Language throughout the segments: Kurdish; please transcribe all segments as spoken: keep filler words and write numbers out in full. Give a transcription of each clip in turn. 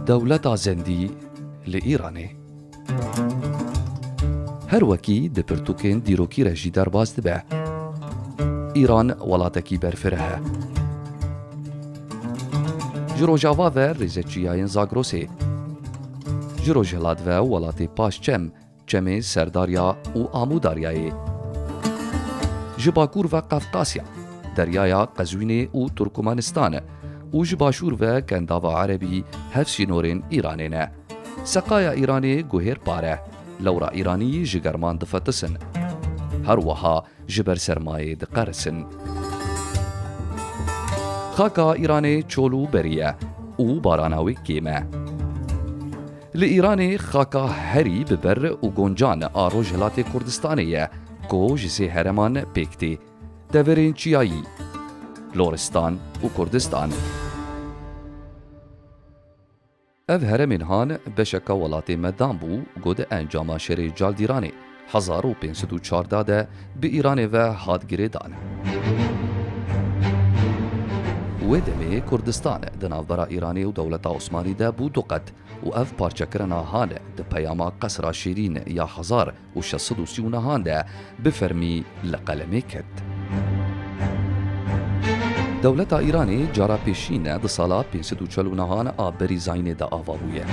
Dewleta Zendî li Îranê. Her wekî di pirtûkên dîrokî re jî derbas dibe. Îran welatekî berfireh e. Ji rojava ve rêzeçiyayên Zagrosê, ji rojhilat ve welatê Paşçem, Çemê Serdarya û Amûdaryayê, ji bakur ve Qefqasya, Deryaya Qezwînê û Turkmenistan û ji başûr ve Kendava Erebî hevsînorên Îranê ne. Seqaya Îranê guhêr par e. Lewra Îranî ji german difetisin. Her wiha ji ber sermayê diqerisin. Xaka Îranê çol û berî ye û barana wê kêm e. Li Îranê xaka herî bi ber û goncan a Rojhilatê Kurdistanê ye, ku ji sê hereman pêk tê. Deverên çiyayî, Loristan û Kurdistan. Ev heremên han beşeka welatê Medan bû, ku di encama şerê Caldîranê hezar û pênc sed û çardeh de bi Îranê ve hat girêdan. Wê demê Kurdistan di navbera Îranê û dewleta Osmanî de bû du qet û ev parçekirina han di peyama Qesra Şêrîn ya hezar û şeş sed û sî û nehan de bi fermî li qelemê ket. Dewleta Îranê cara pêşîn di sala pênc sed û çel û nehan a berî zayînê de ava bûye.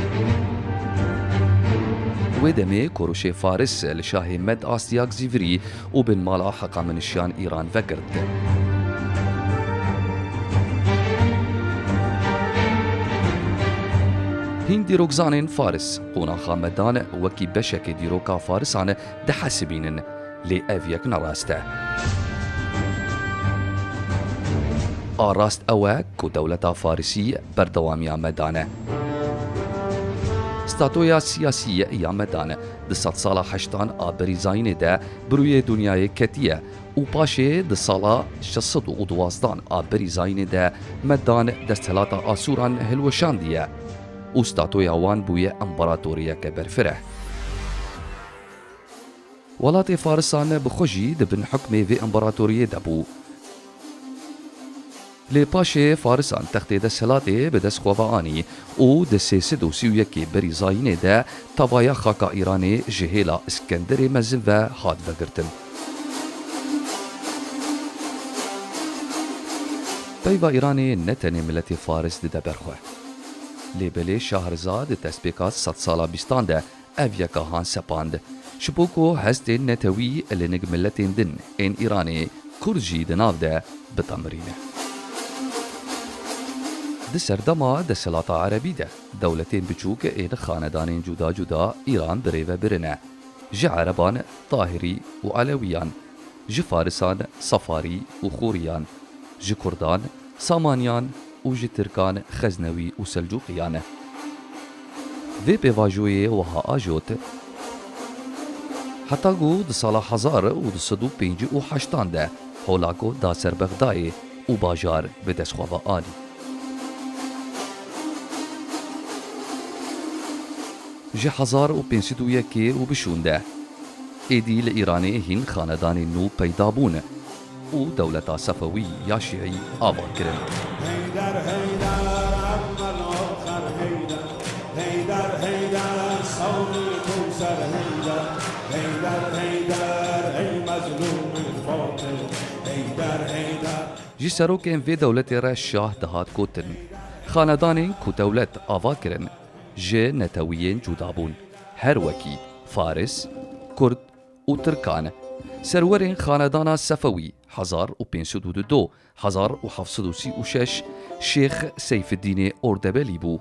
Wê demê Koroşê Faris li şahê Med Asya Gzîvirî û binmala Heqamenişiyan Îran vegirt. Hîn dîrokzanên Faris qonaxa Medan wekî beşekê dîroka Farisan dihesibînin, lê ev yek ne rast e. A rast ew e ku dewleta Farisî berdewamiya Medan e. Statoya siyasî ya Medan di sedsala heştan a berî zayînê de bi rûyê dinyayê ketiye û paşê di sala şeş sed û duwazdan a berî zayînê de Medan desthilata Asûran hilweşandiye û statoya wan bûye împaratoriyeke berfireh. Welatê Farisan bi xwe jî di bin hukmê vê împaratoriyê de bû. Lê paşê Farisan textê desthilatê bi dest xwe ve anî û di sê sed û sî û yekê berî zayînê de tevaya xaka Îranê ji hêla Îskenderê Mezin ve hat vegirtin. Peyva Îranê ne tenê miletê Faris dide ber xwe. Lê belê Şah Riza di destpêka sedsala bîstan de ev yeka han sepand, ji bo ku hestên netewî li nik miletên din ên Îranê, Kurd jî di nav de, bitemirîne. Di serdema desthilata Erebî de dewletên biçûk ên xanedanên cuda cuda Îran bi rê ve birine. Ji Ereban Tahirî û Elewiyan, ji Farisan Sefarî û Xûriyan, ji Kurdan Samaniyan û ji Tirkan Xeznewî û Selcûqiyan. Vê pêvajoyê wiha ajot, heta ku di sala hezar û du sed û pêncî û heştan de Holako da ser Bexdayê û bajar bi dest xwe ve anî. Ji hezar û pênc sed û yekê û bi şûn de, êdî li Îranê hîn xanedanên nû peyda bûn û dewleta Sefewî ya Şîî ava kirin. Heyder, Heyder, emmel axer Heyder. Heyder, Heyder, sawlê Kewser Heyder. Heyder, Heyder, ey mezlûmê Fatih. Heyder, Heyder. Ji serokên vê dewletê re şah dihat gotin. Xanedanên ku dewlet ava kirin, ji netewiyên cuda bûn, her wekî Faris, Kurd û Tirkan. Serwerên xanedana Sefewî, hezar û pênc sed û du, hezar û heft sed û sî û şeş, Şêx Seyfiddînê Ordebelî bû.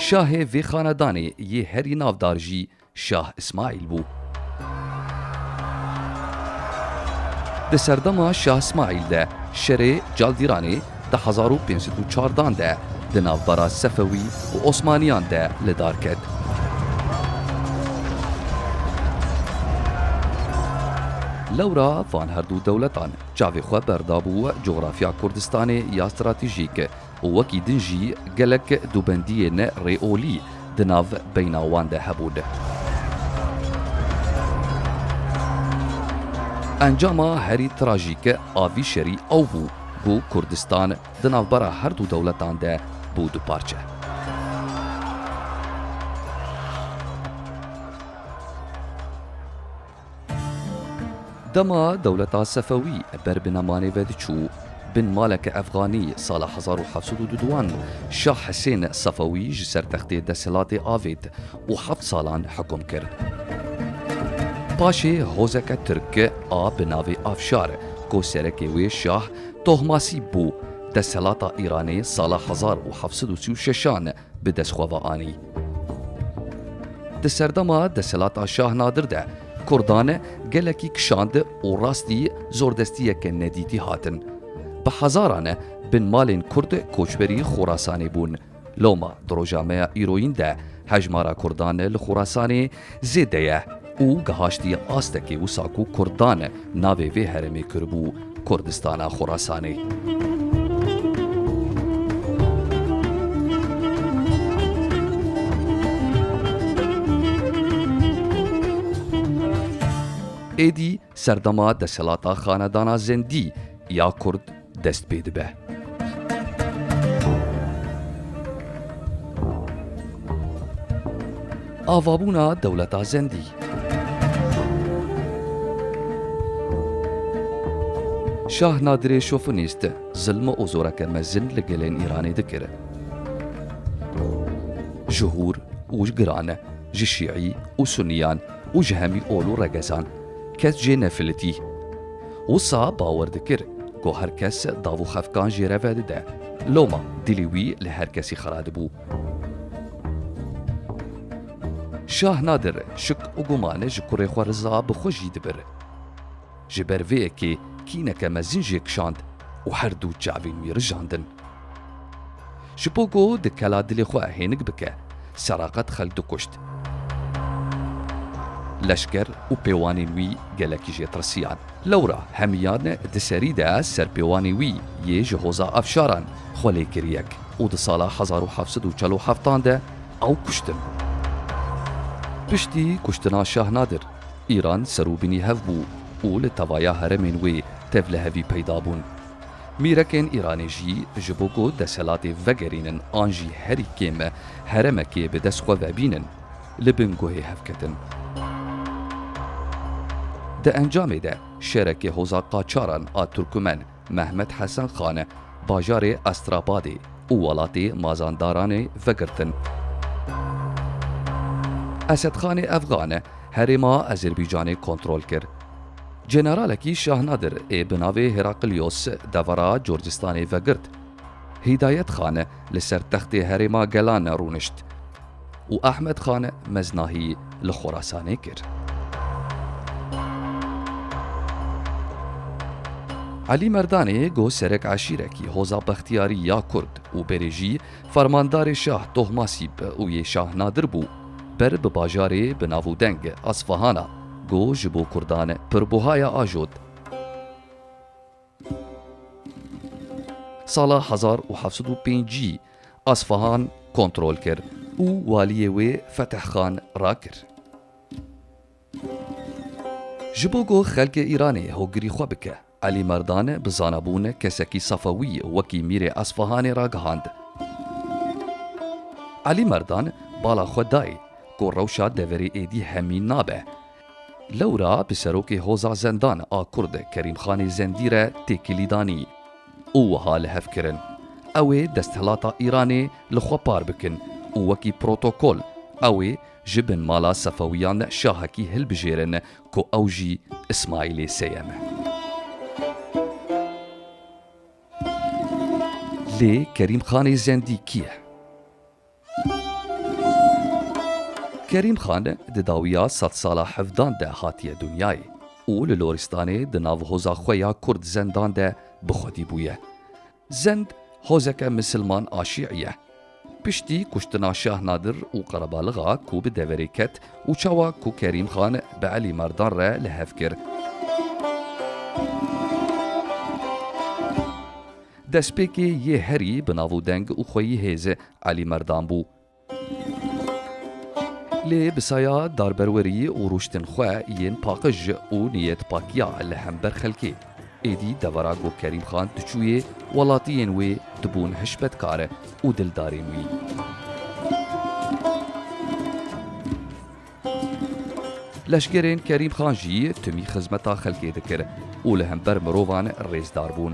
Şahê vê xanedanê yê herî navdar jî Şah Îsmaîl bû. Di serdema Şah Îsmaîl de şerê Caldîranê di hezar û pênc sed û çardan de di navbera Sefewî û Osmaniyan de li dar ket. Lewra van her du dewletan çavê xwe berdabû coxrafya Kurdistanê ya stratejîk û wekî din jî gelek dubendiyên rêolî di nav beyna wan de hebûn. Encama herî trajîk a vî şerî ew bû ku Kurdistan di navbera her du dewletan de bû du parçe. Dema dewleta Sefewî ber bi nemanê ve diçû, bin maleke efxanî sala hezar û heft sed û duduan Şah Hisên Sefewî ji ser textê desthilatê avêt û heft salan hukum kir. Paşê hozeke tirk a bi navê Afşar, ku serekê wê Şah Tohmasîb bû, desthilata Îranê sala hezar û heft sed û sî û şeşan bi dest xwe ve anî. Di serdema desthilata Şah Nadir de Kurdan gelekî kişand û rastî zordestiyeke nedîtî hatin. Bi hezaran bin malên Kurd koçberî Xorasanê bûn. Loma di roja me ya îroyîn de hejmara Kurdan li Xorasanê zêde ye û gihaştiye astekê wisa ku Kurdan navê vê herêmê kiribû Kurdistana Xorasanê. Êdî serdema desthilata xanedana Zendî ya Kurd dest pê dibe. Avabûna dewleta Zendî. Şah Nadirê şofinîst zilm û zoreke mezin li gelên Îranê dikir. Ji hûr û ji giran, ji şîî û suniyan û ji hemî ol û regezan kes jê nefilitî. Wisa bawer dikir ku her kes dav û xefkan jê re vedide. Loma dilê wî li her kesî xira dibû. Şah Nadir şik û guman ji kurê xwe Riza bi xwe jî dibir. Ji ber vê yekê kîneke mezin jê kişand û her du çavên wî rijandin. Ji bo ku di kela dilê xwe hênik bike, seraqet xelk dikuşt. Leşker û pêwanên wî gelekî jê tirsiyan. Lewra hemiyan di serî de ser pêwanê wî yê ji hoza Efşaran xwe lê kir yek û di sala hezar û heft sed û çel û heftan de ew kuştin. Piştî kuştina Şah Nadir, Îran serûbînî hev bû û li tevaya herêmên wê tevlihevî peyda bûn. Mîrekên Îranê jî ji bo ku desthilatê vegerînin an jî herî kêm herêmekê bi dest xwe ve bînin, li bin guhê hev ketin. Di encamê de şerekê hoza Qaçaran a Turkmen Mehmet Hesen Xan bajarê Astrabadê û welatê Mazandaranê vegirtin. Esedxanê Efxan herêma Azerbaycanê kontrol kir. Generalekî Şah Nadir ê bi navê Heraklios devera Curcistanê vegirt. Hîdayet Xan li ser textê herêma Gelan rûnişt û Ahmed Xan meznahî li Xorasanê kir. Elî Merdanê ku serek eşîrekî hoza Bextiyarî ya Kurd û berê jî fermandarê Şah Tohmasîb û yê Şah Nadir bû, ber bi bajarê bi navûdeng Asfahana ku ji bo Kurdan pir buha ye ajot. Sala hezar û heft sed û pêncî Asfahan kontrol kir û waliyê wê Fetih Xan rakir. Ji bo ku xelkê Îranê hogirî xwe bike, Elî Merdan bi zanabûn kesekî Sefewî wekî mîrê Asfahanê ragihand. Elî Merdan bala xwe dayê ku rewşa deverê êdî hemî nabe. Lewra bi serokê hoza Zendan a Kurd Kerîmxanê Zendî re têkilî danî û wiha li hev kirin, ew ê desthilata Îranê li xwe par bikin û wekî protokol Ew ê ji bin mala Sefewiyan şahekî hilbijêrin ku ew jî Îsmaîlê Sêyem e. Lê Kerîm Xanê Zendî kî ye? Kerîm Xan di dawiya sedsala hevdan de hatiye dinyayê û li Loristanê di nav hoza xwe ya Kurd Zendan de bi xwedî bûye. Zend hozeke misilman a şîî ye. Piştî kuştina Şah Nadir û qerebalixa ku bi deverê ket û çawa ku Kerîm Xan bi Elî Merdan re li hev kir. Destpêkê yê herî bi nav û deng û xweyî hêz Elî Merdan bû. Lê bi saya darberwerî û rûştin xwe yên paqij û niyetpakiya li hember xelkê, êdî devera ku Kerîm Xan diçûyê, welatiyên wê dibûn hişmetkar û dildarên wî. Leşkerên Kerîm Xan jî timî xizmeta xelkê dikir û li hember mirovan rêzdar bûn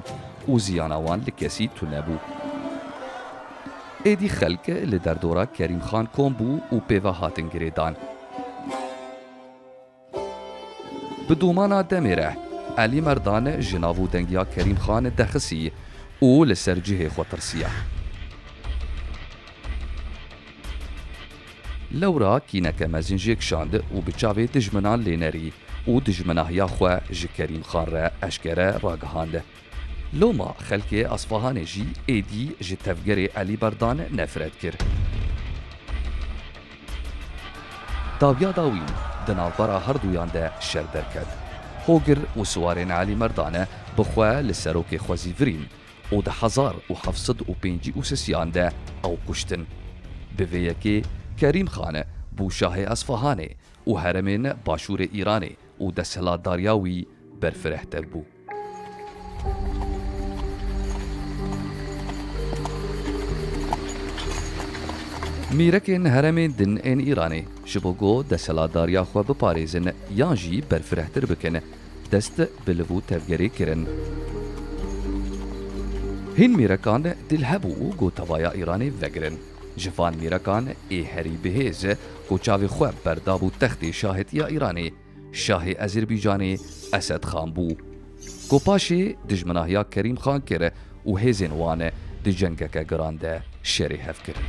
û ziyana wan li kesî tune bû. Êdî xelk li derdora Kerîm Xan kom bû û pê ve hatin girêdan. Bi domana demê re Elî Merdan ji nav û dengiya Kerîm Xan dexisî û li ser cihê xwe tirsiya. Lewra kîneke mezin jê kişand û bi çavê dijminan lê nerî û dijminahiya xwe ji Kerîm Xan re eşkere ragihand. Loma xelkê Asfahanê jî êdî ji tevgerê Elî Merdan nefret kir. Dawiya dawîn di navbera herduyan de şer derket. Hogir û siwarên Elî Merdan bi xwe li serokê xwe zîvirîn û di hezar û heft sed û pêncî û sisiyan de ew kuştin. Bi vê yekê Kerîm Xan bû şahê Esfahanê û heremên başûrê Îranê û desthilatdariya wî berfirehtir bû. Mîrekên heremên din ên Îranê ji bo ku desthilatdariya xwe biparêzin yan jî berfirehtir bikin, dest bi liv û tevgerê kirin. Hîn mîrekan dil hebû ku tevaya Îranê vegirin. Ji van mîrekan ê herî bihêz ku çavê xwe berdabû textê şahetiya Îranê, şahê Ezerbaycanê Esed Xan bû. Ku paşê dijminahiya Kerîm Xan kir û hêzên wan di cengeke giran de şerê hev kirin.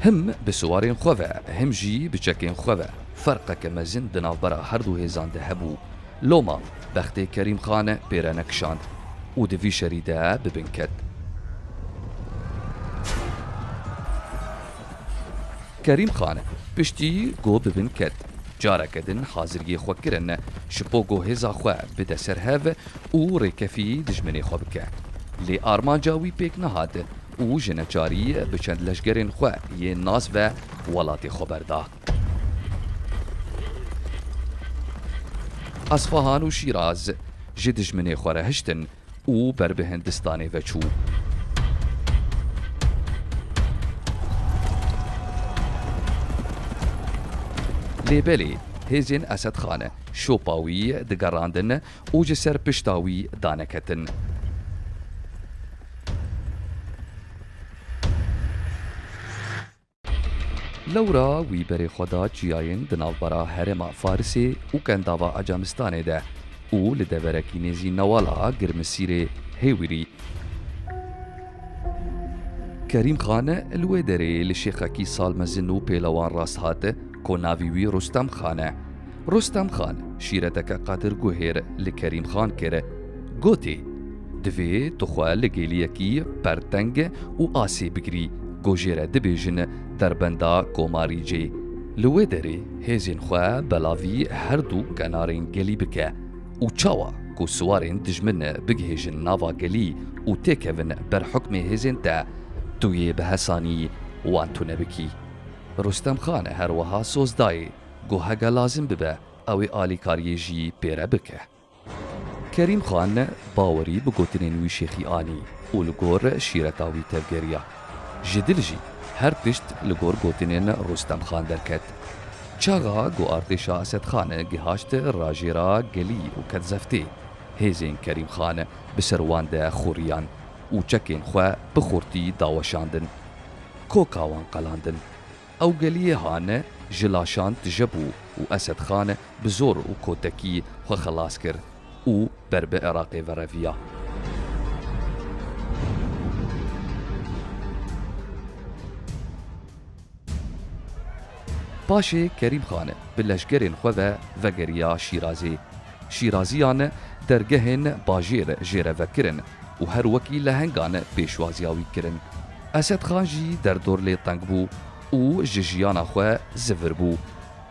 Him bi siwarên xwe ve, him jî bi çekên xwe ve ferqeke mezin di navbera her du hêzan de hebû. Loma bextê Kerîm Xan pê re nekişand û di vî şerî de bi bin ket. Kerîm Xan piştî ku bi bin ket, careke din haziriyê xwe kirin ji bo ku hêza xwe bide ser hev û rêkefî dijminê xwe bike. Lê armanca wî pêk nehat û ji neçarî bi çend leşgerên xwe yên nas ve welatê xwe berda. Asfahan û Şîraz ji dijminê xwe re hiştin û ber bi Hindistanê ve çû. Lê belê hêzên Esed Xan şopa wî digerandin û ji ser pişta wî daneketin. Lewra wî berê xwe da çiyayên di navbera herêma Farisê û kendava Ecamistanê de û li deverekî nêzî newala Girmisîrê hêwirî. Kerîm Xan li wê derê li şêxekî salmezin û pêlewan rast hat ku navî wî Rustem Xan e. Rustem Xan şîreteke qadir guhêr li Kerîm Xan kir. Gotê, divê tu xwe li geliyekî perteng û asê bigirî, ku jê re dibêjin derbenda Komarîcê. Li wê derê hêzên xwe belavî her du kenarên gelî bike û çawa ku siwarên dijmin bigihêjin nava gelî û têkevin ber hukmê hêzên te, tu yê bi hesanî wan tune bikî. Rustem Xan her wiha soz dayê ku heke lazim bibe, ew ê alîkariyê jî pê re bike. Kerîm Xan bawerî bi gotinên wî şêxî anî û li gor şîreta wî tevgeriya. Ji dil jî her tişt li gor gotinên Rustem Xan derket. Çaxa ku artêşa Esed Xan gihaşt rajêra gelî û ket zeftê, hêzên Kerîm Xan bi ser wan de xuriyan û çekên xwe bi xurtî daweşandin. koka wan qelandin. Ew geliyê han ji laşan tije bû û Esed Xan bi zor û kotekî xwe xelas kir û ber bi Iraqê ve reviya. Paşê Kerîm Xan bi leşgerên xwe ve vegeriya Şîrazê. Şîraziyan dergehên bajêr jê re vekirin û her wekî lehengan pêşwaziya wî kirin. Esed Xan jî derdor lê teng bû û ji jiyana xwe zivir bû.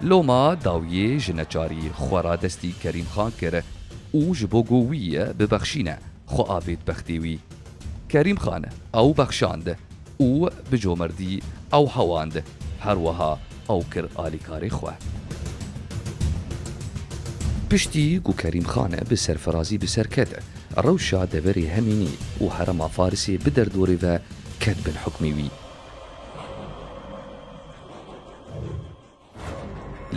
Loma dawiyê ji neçarî xwe radestî Kerîm Xan kir û ji bo ku wî bibexşîne, xwe avêt bextê wî. Kerîm Xan ew bexşand û bi comerdî ew hewand, her wiha ew kir alîkarê xwe. Piştî ku Kerîm Xan bi serfirazî bi ser ket, rewşa deverê hemînî û herêma Farisê bi derdorê ve ket bin hukmê wî.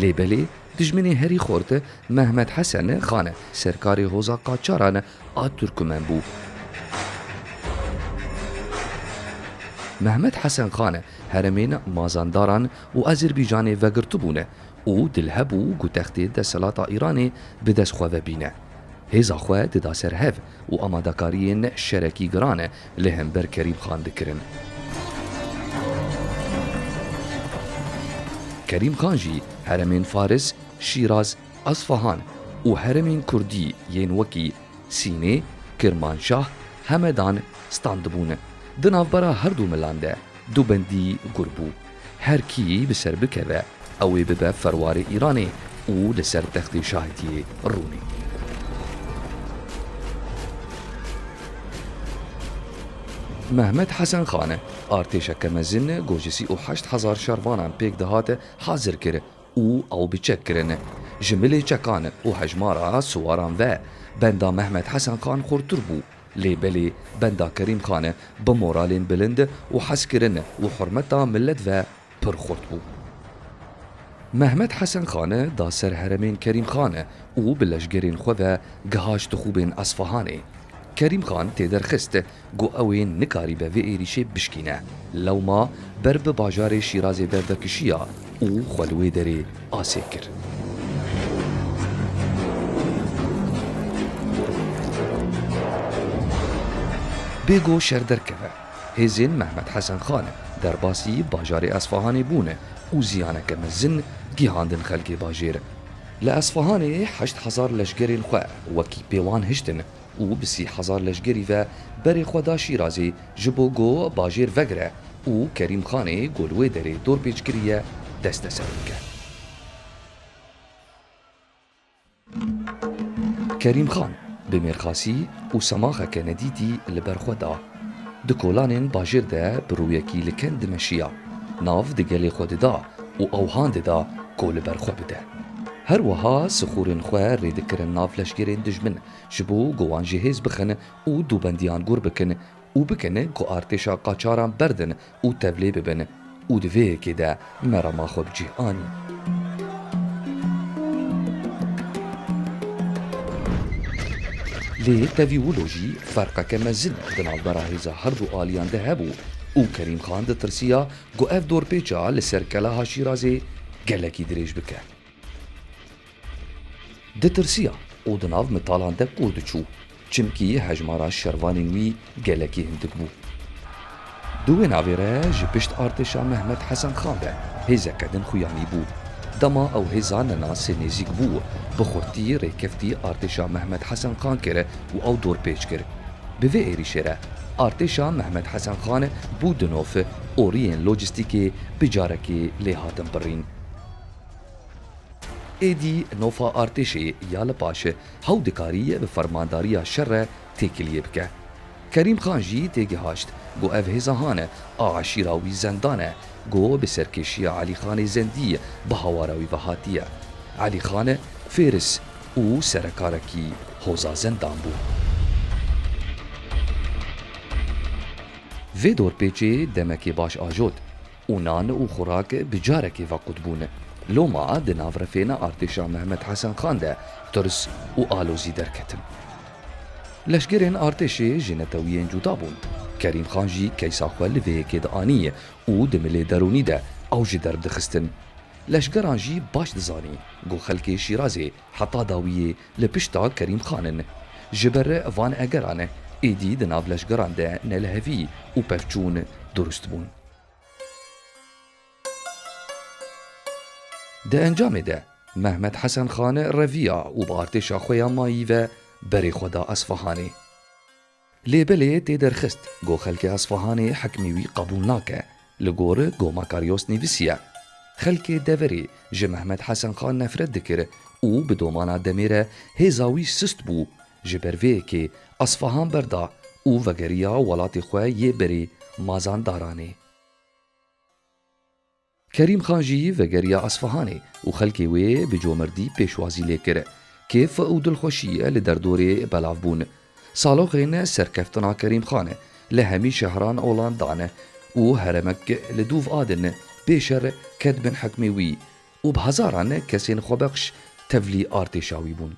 Lê belê dijminê herî xurt Mehmet Hesen Xan, serkarê hoza qaçaran a Turkmen bû. Mehmet Hesen Xan herêmên Mazandaran û Azerbaycanê vegirtibûn û dil hebû ku textê desthilata Îranê bi dest xwe ve bîne. Hêza xwe dida ser hev û amadekariyên şerekî giran li hember Kerîm Xan dikirin. Kerîm Xan jî herêmên Faris, Şîraz, Asfahan û herêmên Kurdî yên wekî Sînê, Kirmanşah, Hemedan standibûn. Di navbera her du milan de du bendî gur bû. Her kî bi ser bikeve, ew ê bibe ferwarê Îranê û li ser textê şahitiyê rûnê. Mehmet Hesen Xan artêşeke mezin ku ji sî û heşt hezar şervanan pêk dihat hazir kir û ew bi çek kirin. Ji milê çekan û hejmara siwaran ve benda Mehmet Hesen Xan xurtir bû. Lê belê benda Kerîm Xan bi moralên bilind û hezkirin û hurmeta milet ve pir xurt bû. Mehmet Hesen Xan da ser herêmên Kerîm Xan û bi leşgerên xwe ve gihaşt xûbên Esfahanê. Kerîm Xan tê derxist ku ew ê nikarîbe vê êrîşê bişkîne. Lewma ber bi bajarê Şîrazê derdekişiya û xwe li wê derê asê kir. Bê ku şer derkeve, hêzên Mehmet Hesen Xan derbasî bajarê Esfahanê bûn û ziyaneke mezin gihandin xelkê bajêr. Li Esfahanê heşt hezar leşgerên xwe wekî pêwan hiştin û bi sî hezar leşgerî ve berê xwe da Şîrazê ji bo ku bajêr vegire û Kerîm Xanê ku li wê derê dorpêç kiriye desteser bike. Kerîm Xan bi mêrxasî û semaxeke nedîtî li ber xwe da. Di kolanên bajêr de bi rûyekî li ken dimeşiya. Nav di gelê xwe dida û awhan dida ku li ber xwe bide. Her wiha sixûrên xwe rê dikirin nav leşgerên dijmin ji bo ku wan ji hêz bixin û dûbendiyan gur bikin û bikin ku artêşa qaçaran berdin û tevlê bibin û di vê yekê de merama xwe bi cih anî. Lê tevî wilo jî ferqeke mezin di navbera hêza her du aliyan de hebû û Kerîm Xan ditirsiya ku ev dorpêça li ser keleha Şîrazê gelekî dirêj bike. Ditirsiya û di nav mitalan de kûr diçû, çimkî hejmara şervanên wî gelekî hindik bû. Di wê navê re ji pişt artêşa Mehmet Hesen Xan de hêzeke din xuyanî bû. Dema ew hêza nenasê nêzîk bû, bi xurtî rêkeftî artêşa Mehmet Hesen Xan kir û ew dorpêç kir. Bi vê êrîşê re artêşa Mehmet Hesen Xan bû di nov, oriyên lojîstîkê bi carekê lê hatin birîn. Êdî nofa artêşê ya li paş hew dikarî bi fermandariya şer re têkiliyê bike. Kerîm Xan jî têgihaşt ku ev hêza han a eşîra wî Zendan e ku bi serkêşiya Elî Xanê Zendî bi hawara wî ve hatiye. Elî Xan Fêris û serekarekî hoza Zendan bû. Vê dorpêçê demekê baş ajot û nan û xurak bi carekê vequt bûn. Loma di nav refêna artêşa Mehmet Hesen Xan de tirs û alozî derketin. Leşgerên artêşê ji netewiyên cuda bûn. Kerîm Xan jî keysa xwe li vê yekê dianî û di milê derûnî de ew ji derb dixistin. Leşgeran jî baş dizanî ku xelkê Şîrazê heta dawiyê li pişta Kerîm Xan in. Ji ber van egeran êdî di nav leşgeran de nelihevî û pevçûn durust bûn. Di encamê de Mehmet Hesen Xan reviya û bi artêşa xwe ya mayî ve berê xwe da Esfahanê. Lê belê tê derxist ku xelkê Esfahanê hikmê wî qebûl nake, li gor ku Makarios nivîsiye. Xelkê deverê ji Mehmet Hesen Xan nefret dikir û bi domana demê re hêza wî sist bû, ji ber vê yekê Esfahan berda û vegeriya welatê xwe yê berê Mazandaranê. Kerîm Xan jî vegeriya Esfahanê û xelkê wê bi comerdî pêşwazî lê kir. Kêf û dilxweşî li derdorê belav bûn. Saloxên serkeftina Kerîm Xan li hemî şehran olan dan û heremek li dûv adin pê şer ket bin hikmê wî û bi hezaran kesên xwebexş tevlî artêşa wî bûn.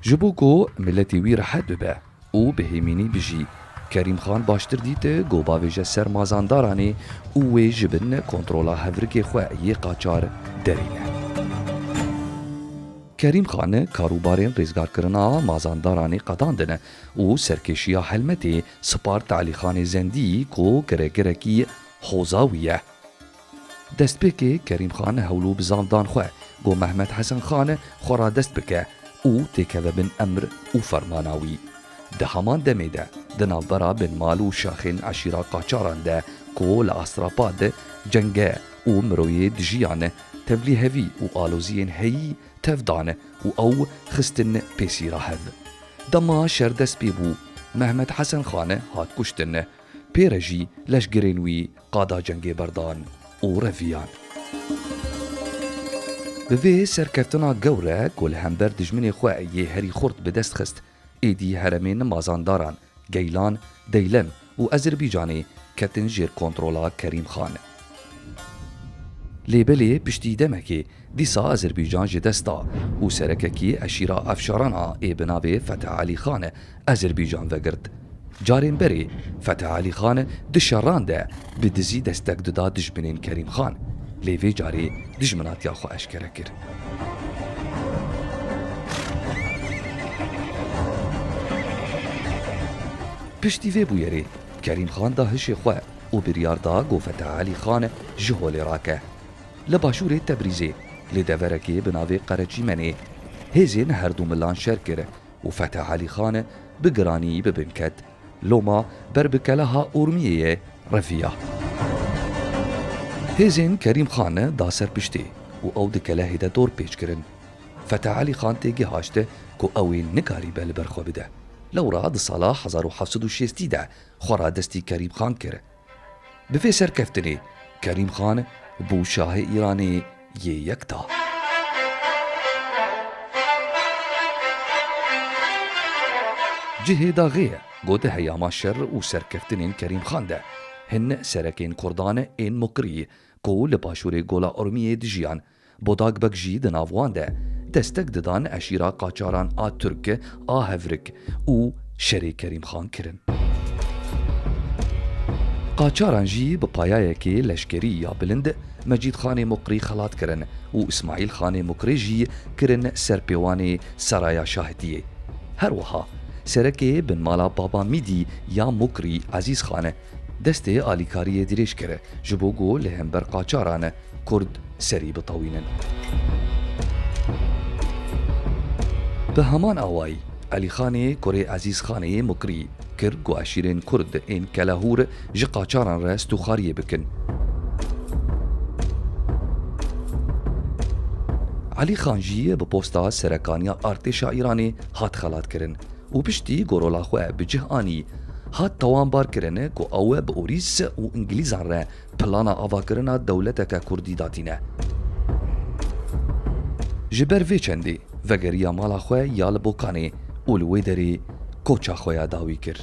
Ji bo ku miletê wî rehet bibe û bi hêmînî bijî, Kerîm Xan baştir dît ku bavêje ser Mazandaranê û wê ji bin kontrola hevrikê xwe yê qaçar derîne. Kerîm Xan karûbarên rêzgarkirina Mazandaranê qedandin û serkêşiya Helmetê spart Elî Xanê Zendî ku giregirekî hoza wî ye. Destpêkê Kerîm Xan hewl û bizam dan xwe ku Mehmet Hesen Xan xwe radest bike û têkeve bin emr û fermana wî. Di heman demê de di navbera binmal û şaxên eşîra qaçaran de ku li Astrapa de cenge û miroyê dijiyan tevlî hevî û aloziyên heyî tev dan û ew xistin pêsîra hev. Dema şer dest pê bû, Mehmet Hesen Xan hat kuştin. Pê re jî leşgerên wî qada cengê berdan û reviyan. Bi vê serkeftina gewre ku li hember dijminê xwe yê herî xurt bi dest xist, êdî heremên Mazandaran, Geylan, Deylem û Ezerbaycanê ketin jêr kontrola Kerîm Xan. Lê belê piştî demekê dîsa Ezerbaycan ji dest da û serekekî eşîra Efşarana ê bi navê Fetih Elî Xan Ezerbaycan vegirt. Carên berê Fetih Elî Xan di şeran de bi dizî destek dida dijminên Kerîm Xan. Lê vê carê dijminatiya xwe eşkere kir. Piştî vê bûyerê Kerîm Xan da hişê xwe û biryar da ku Fetih Elî Xan ji holê rake. Li başûrê Tebrîzê, li deverekê bi navê Qereçîmenê, hêzên her du milan şer kir û Fetih Elî Xan bi giranî bi bin ket. Loma ber bi keleha Urmiyê ye reviya. Hêzên Kerîm Xan da ser piştê û ew di kelehê de dor pêç kirin. Fetih Elî Xan têgihaşt ku ew ê nikarîbe li ber xwe bide. Lewra di sala hezar û heft sed û şêstî de xwe radestî Kerîm Xan kir. Bi vê serkeftinê Kerîm Xan bû şahê Îranê yê yekta. Cihê daxê ye ku di heyama şer û serkeftinên Kerîm Xan de hin serekên Kurdan ên Mukrî ku li başûrê Gola Urmiyê dijiyan, Bodak Beg jî di nav wan de destek didan eşîra qaçaran a Tirk a Hevrik û şerê Kerîm Xan kirin. Qaçaran jî bi payayekê leşkerî ya bilind Mecîd Xanê Muqrî xelat kirin û Îsmaîl Xanê Muqrî jî kirin serpêwanê Seraya Şahitiyê. Her wiha serekê binmala Baba Mîdî ya Muqrî Ezîz Xan destê alîkariyê dirêj kir ji bo ku li hember qaçaran Kurd serî bitewînin. Bi heman awayî, Elî Xanê kurê Ezîz Xanê Mukrî kir ku eşîrên Kurd ên Kelehûr ji qaçaran re stûxariyê bikin. Elî Xan jî bi posta serekaniya artêşa Îranê hat xelatkirin û piştî ku rola xwe bi cih anî, hat tawanbar kirin ku ew bi Orîs û Îngilîzan re plana avakirina dewleteke Kurdî datîne. Ji ber vê çendê vegeriya mala xwe ya li Bokanê û li wê derê koça xwe ya dawî kir.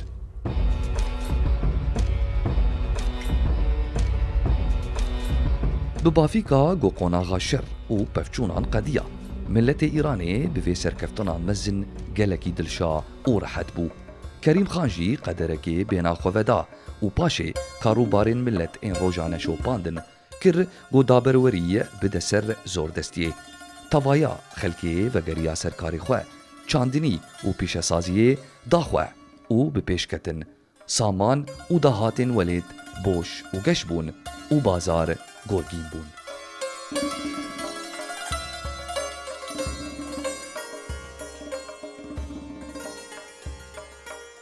Bi bavîka ku qonaxa şer û pevçûnan qediya, Miletê Îranê bi vê serkeftina mezin gelekî dilşa û rehet bû. Kerîm Xan jî qederekê bêna xwe veda û paşê karûbarên milet ên rojane şopandin, kir ku daberwerî bide ser zordestiyê. Tevaya xelkê vegeriya ser karê xwe, çandinî û pîşesaziyê da xwe û bi pêş ketin. Saman û dahatên welêt boş û geş bûn û bazar gorgîn bûn.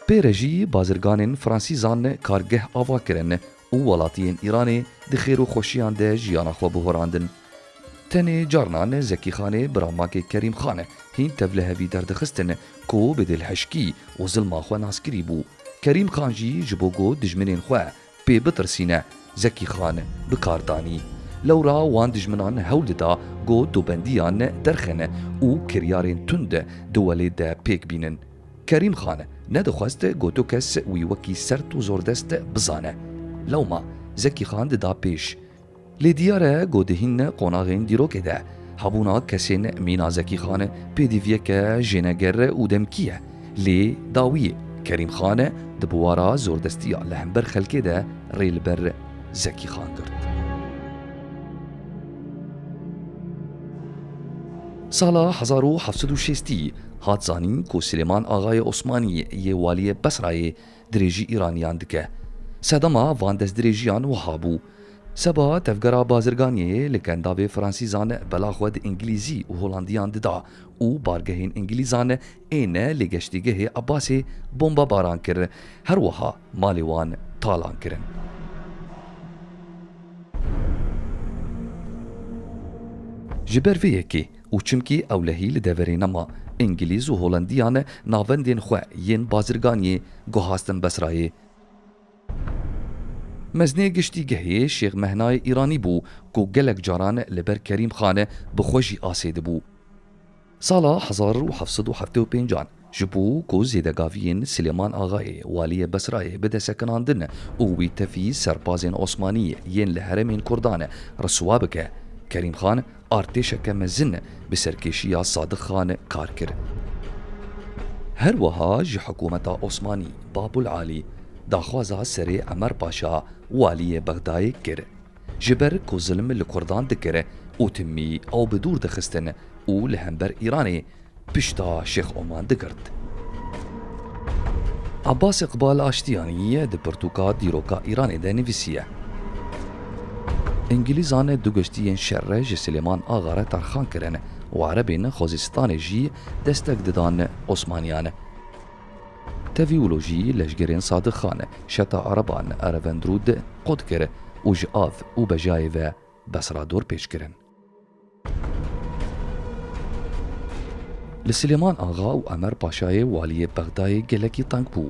Pê re jî bazirganên Fransîzan kargeh ava kirin û welatiyên Îranê di xêr û xweşiyan de jiyana xwe bihorandin. Tenê carnan Zekî Xanê bira makê Kerîm Xan hîn tevlihevî derdixistin ku bi dilhişkî û zilma xwe naskirî bû. Kerîm Xan jî ji bo ku dijminên xwe pê bitirsîne, Zekî Xan bi kar danî. Lewra wan dijminan hewl dida ku dobendiyan derxin û kiryarên tund di welêt de pêk bînin. Kerîm Xan nedixwest ku tu kes wî wekî sert û zordest bizane. Lewma Zekî Xan dida pêş. Lê diyar e ku di hîn qonaxên dîrokê de hebûna kesên mîna Zekî Xan pêdiviyeke jêneger û demkî ye. Lê dawiyê Kerîm Xan di biwara zordestiya li hember xelkê de rê li ber Zekî Xan girt. Sala hezar û heft sed û şêstî hat zanîn ku Silêman Axayê Osmanî yê waliyê Besrayê dirêjî Îraniyan dike. Sedema van destdirêjiyan wiha bû. Seba tevgera bazirganiyê li Kendavê Fransîzan bela xwe di Îngilîzî û Holandiyan dida û bargehên Îngilîzan ên li geştîgehê Abbasê bombebaran kir, her wiha malê wan talan kirin. Ji ber vê yekê, û çimkî ewlehî li deverê nema, Îngilîz û Holendiyan navendên xwe yên bazirganiyê guhastin Besrayê. Meznê giştîgehê Şêx Mehnayê Îranî bû ku gelek caran li ber Kerîm Xan bi xwe jî asê dibû. Sala hezar û heft sed û heftê û pêncan ji bo ku zêdegaviyên Silêman Axayê waliyê Besrayê bide sekinandin û wî tevî serpazên Osmanî yên li herêmên Kurdan riswa bike, Kerîm Xan artêşeke mezin bi serkêşiya Sadiq Xan kar kir. Her wiha ji hikûmeta Osmanî Babul Alî daxwaza serê Emer Paşa waliyê Bexdayê kir. Ji ber ku zilm li Kurdan dikir û timî ew bi dûr dixistin û li hember Îranê pişta Şêx Oman digirt. Abbas Iqbal Aştiyanî di pirtûka Dîroka Îranê de nivîsiye. Îngilîzan du geştiyên şer ji Silêman Axa re terxan kirin û Erebên Xozistanê jî destek didan Osmaniyan. Tevî wilo jî leşgerên Sadiq Xan şeta Ereban Erevendrûd qut kir û ji av û bejayê ve Besra dorpêç kirin. Li Silêman Axa û Emer Paşayê waliyê Bexdayê gelekî teng bû.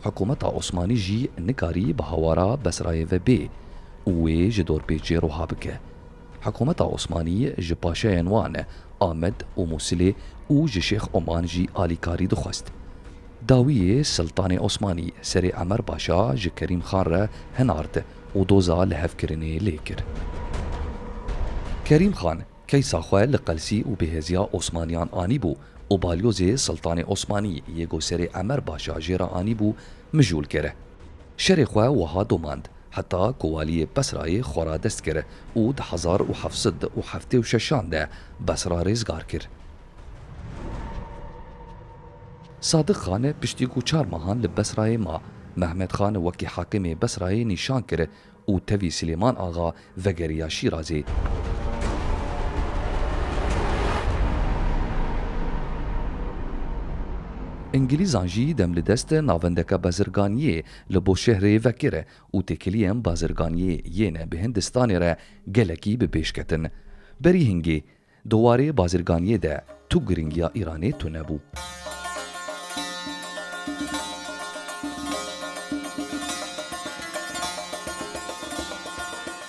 Hikûmeta Osmanî jî nikarî bi hawara Besrayê ve bê û wê ji dorpêçê roha bike. Hikûmeta Osmanî ji paşayên wan Amed û Mûsilê û ji Şêx Oman jî alîkarî dixwest. Dawiyê Siltanê Osmanî serê Emer Paşa ji Kerîm Xan re hinart û doza lihevkirinê lê kir. Kerîm Xan keysa xwe li qelsî û bêheziya Osmaniyan anîbû û balyozê Siltanê Osmanî yê ku serê Emer Paşa jê re anîbû mijûl kir. Şerê xwe wiha domand, heta ku waliyê Besrayê xwe radest kir û di hezar û heft sed û heftê û şeşan de Besra rêzgar kir. Sadiq Xan piştî ku çar mehan li Besrayê ma, Mehmet Xan wekî hakimê Besrayê nîşan kir û tevî Silêman Axa vegeriya Şîrazê. Îngilîzan jî dem li dest navendeke bazirganiyê li Boşehrê vekir û têkiliyên bazirganiyê yên bi Hindistanê re gelekî bi pêş ketin. Berî hingê, di warê bazirganiyê de tu giringiya Îranê tune bû.